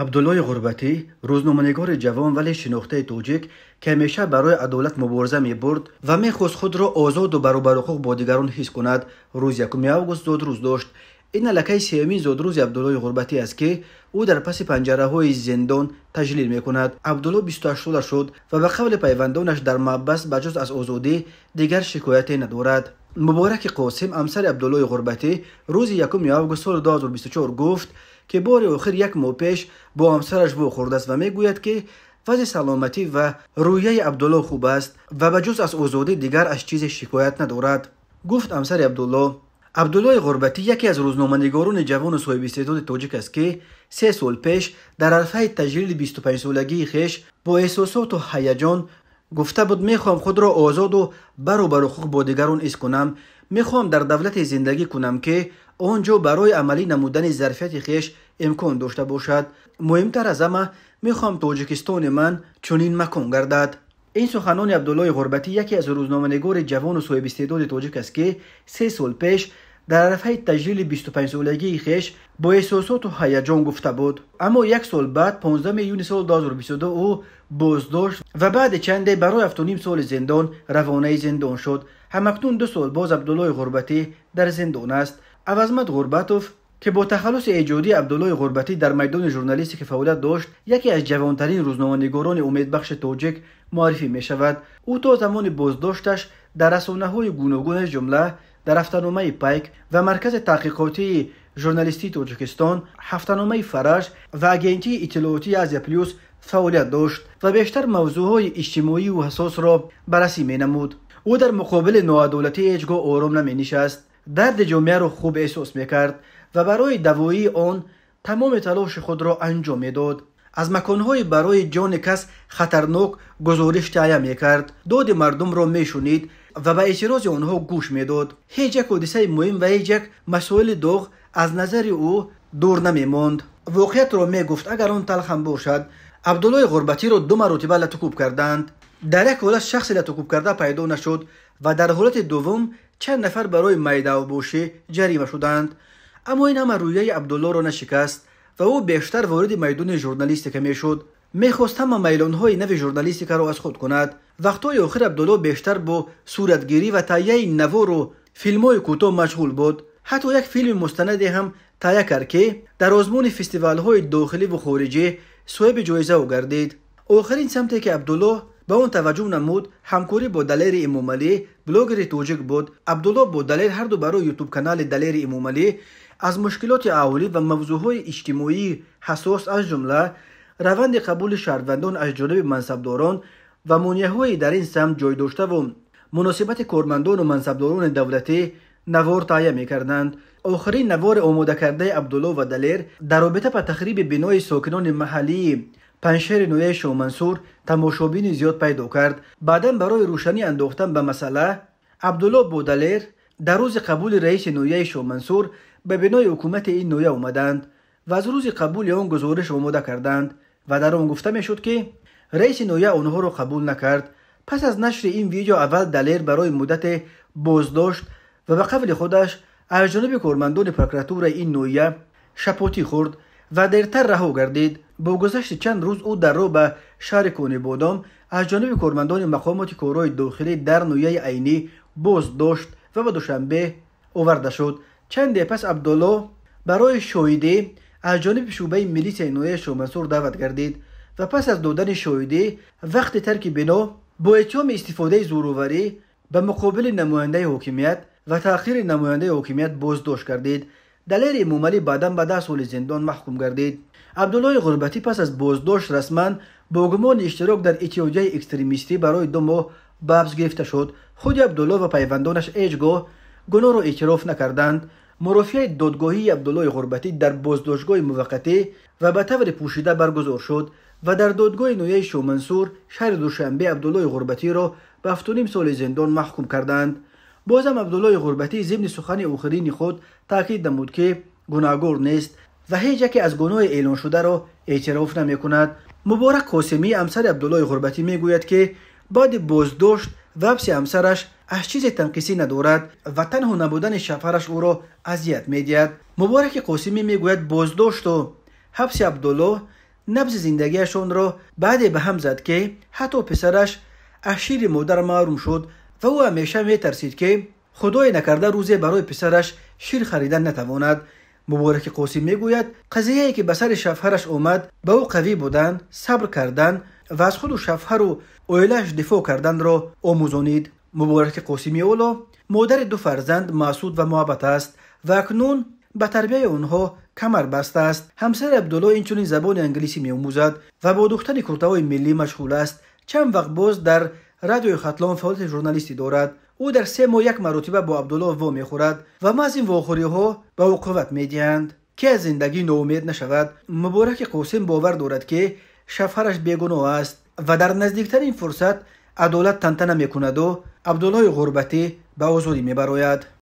Абдуллои Ғурбатӣ, рӯзноманигори ҷавон, вале шинохтаи тоҷик, ки ҳамеша барои адолат мубориза мебурд ва мехост худро озоду баробарҳуқуқ бо дигарон ҳис кунад, рӯзи 1 август зодрӯз дошт. Ин аллакай сеюмин зодрӯзи Абдуллои Ғурбатӣ аст, ки ӯ дар паси панҷараҳои зиндон таҷлил мекунад. Абдулло 28сола шуд ва ба қавли пайвандонаш дар маҳбас ба ҷуз аз озодӣ дигар шикояте надорад. Мубораки Қосим, ҳамсари Абдуллои Ғурбатӣ, рӯзи 1 август соли 2024 гуфт, ки бори охир як моҳ пеш бо ҳамсараш вохӯрдааст ва мегӯяд, ки вазъи саломатӣ ва рӯҳияи Абдулло хуб аст ва ба ҷуз аз озодӣ дигар аз чизе шикоят надорад. Гуфт ҳамсари Абдулло: Абдуллои Ғурбатӣ яке аз рӯзноманигорони ҷавону соҳибистеъдоди тоҷик аст, ки 3 сол пеш дар арафаи таҷлили 25солагии хеш бо эҳсосоту ҳаяҷон гуфта буд: мехоҳам худро озоду баробарҳуқуқ бо дигарон ҳис кунам, мехоҳам дар давлате зиндагӣ кунам, ки он ҷо барои амалӣ намудани зарфияти хеш имкон дошта бошад. Муҳимтар аз ҳама, мехоҳам Тоҷикистони ман чунин макон гардад. Ин суханони Абдуллои Ғурбатӣ яке аз рӯзноманигори ҷавону соҳибистеъдоди тоҷик аст, ки 3 сол пеш дар арафаи таҷлили 25солагии хеш бо эҳсосоту ҳаяҷон гуфта буд. Аммо як сол баъд, 15 июни соли 2022, ӯ боздошт ва баъди чанде барои 7,5 соли зиндон равонаи зиндон шуд. Ҳамакнун 2 сол боз Абдуллои Ғурбатӣ дар зиндон аст. Авазмат Ғурбатов, ки бо тахаллуси эҷодии Абдуллои Ғурбатӣ дар майдони журналистика фаъолият дошт, яке аз ҷавонтарин рӯзноманигорони умедбахши тоҷик муаррифӣ мешавад. Ӯ то замони боздошташ дар расонаҳои гуногун, аз ҷумла дар ҳафтаномаи Пайк ва Маркази таҳқиқотии журналистии Тоҷикистон, ҳафтаномаи Фараж ва Агентии иттилоотии Азия Плюс фаъолият дошт ва бештар мавзӯъҳои иҷтимоию ҳассосро баррасӣ менамуд. Ӯ дар муқобили ноадолатӣ ҳеҷ гоҳ ором наменишаст, дарди ҷомеаро хуб эҳсос мекард ва барои давоии он тамоми талоши худро анҷом медод. Аз маконҳои барои ҷони кас хатарнок гузориш таҳия мекард, доди мардумро мешунид ва ба эътирози онҳо гӯш медод. Ҳеҷ як ҳодисаи муҳим ва ҳеҷ як масоили доғ аз назари ӯ дур намемонд. Воқеиятро мегуфт, агар он талхам бошад. Абдуллои Ғурбатиро 2 маротиба латукӯб карданд. Дар як ҳолат шахси латукӯб карда пайдо нашуд ва дар ҳолати дуввум чанд нафар барои майдавбошӣ ҷарима шуданд. Аммо ин ҳама рӯҳияи Абдуллоро нашикаст ва ӯ бештар вориди майдони журналистика мешуд. Мехост ҳама майлонҳои нави журналистикаро аз худ кунад. Вақтҳои охир Абдулло бештар бо суратгирӣ ва таҳияи навору филмҳои кӯтоҳ машғул буд. Ҳатто як филми мустанаде ҳам таҳия кард, ки дар озмуни фестивалҳои дохилӣ ву хориҷӣ соҳиби ҷоизао гардид. Охирин самте, ки Абдулло ба он таваҷҷӯҳ намуд, ҳамкорӣ бо Далери Эмомалӣ, блогери тоҷик буд. Абдулло бо Далер ҳарду барои ютуб-канали Далери Эмомалӣ аз мушкилоти аҳолӣ ва мавзӯъҳои иҷтимоии ҳассос, аз ҷумла раванди қабули шаҳрвандон аз ҷониби мансабдорон ва монеаҳои дар ин самт ҷой доштаву муносибати кормандону мансабдорони давлатӣ навор таҳия мекарданд. Охирин навори омодакардаи Абдулло ва Далер дар робита ба тахриби бинои сокинони маҳаллии Панҷшери ноҳияи Шоҳмансур тамошобини зиёд пайдо кард. Баъдан барои рӯшанӣ андохтан ба масъала Абдулло бо Далер дар рӯзи қабули раиси ноҳияи Шоҳмансур ба бинои ҳукумати ин ноҳия омаданд ва аз рӯзи қабули он гузориш омода карданд ва дар он гуфта мешуд, ки раиси ноҳия онҳоро қабул накард. Пас аз нашри ин видео аввал Далер барои муддате боздошт ва ба қавли худаш аз ҷониби кормандони прокуратураи ин ноҳия шапотӣ хӯрд ва дертар раҳо гардид. Бо гузашти чанд рӯз ӯ дар роҳ ба шаҳри Конибодом аз ҷониби кормандони мақомоти корҳои дохилӣ дар ноҳияи Айнӣ боздошт ва ба Душанбе оварда шуд. Чанде пас Абдулло барои шоҳидӣ аз ҷониби шӯъбаи милисияи ноҳияи Шоҳмансур даъват гардид ва пас аз додани шоҳидӣ вақти тарки бино бо иттиҳоми истифодаи зӯроварӣ ба муқобили намояндаи ҳокимият ва таъхири намояндаи ҳокимият боздошт гардид. Далери Эмомалӣ баъдан ба 10 соли зиндон маҳкум гардид. Абдуллои Ғурбатӣ пас аз боздошт расман бо гумони иштирок дар иттиҳодияи экстремистӣ барои 2 моҳ ба ҳабс гирифта шуд. Худи Абдулло ва пайвандонаш ҳеҷ гоҳ гуноҳро эътироф накарданд. Мурофиаи додгоҳии Абдуллои Ғурбатӣ дар боздоштгоҳи муваққатӣ ва ба таври пӯшида баргузор шуд ва дар додгоҳи ноҳияи Шоҳмансур шаҳри Душанбе Абдуллои Ғурбатиро ба 7,5 соли зиндон маҳкум карданд. Бозам Абдуллои Ғурбатӣ зимни сухани охирини худ таъкид намуд, ки гунаҳгор нест ва ҳеҷ яке аз гуноҳи эълоншударо эътироф намекунад. Муборак Қосимӣ, ҳамсари Абдуллои Ғурбатӣ, мегӯяд, ки баъди боздошт ва ҳабси ҳамсараш аз чизе танқисӣ надорад ва танҳо набудани шавҳараш ӯро азият медиҳад. Мубораки Қосимӣ мегӯяд, боздошту ҳабси Абдулло Набзи зиндагиашонро баъде ба ҳам зад, ки ҳатто писараш аз шири модар маҳрум шуд ва ӯ ҳамеша метарсид, ки худое накарда рӯзе барои писараш шир харидан натавонад. Мубораки Қосим мегӯяд, қазияе ки ба сари шавҳараш омад, ба ӯ қавӣ будан, сабр кардан ва аз худу шавҳару оилааш дифоъ карданро омӯзонид. Мубораки Қосими ҳоло модари ду фарзанд Маъсуд ва Муҳаббат аст ва акнун ба тарбияи онҳо камар бастааст. Ҳамсари Абдулло инчунин забони англисӣ меомӯзад ва бо духтани куртаҳои миллӣ машғул аст. Чанд вақт боз дар радиои Хатлон фаъолияти журналистӣ дорад. Ӯ дар 3 моҳ як маротиба бо Абдулло вомехӯрад ва маҳз ин вохӯриҳо ба ӯ қувват медиҳанд, ки аз зиндагӣ ноумед нашавад. Мубораки Қосим бовар дорад, ки шавҳараш бегуноҳ аст ва дар наздиктарин фурсат адолат тантана мекунаду Абдуллои ғурбатӣ ба озодӣ мебарояд.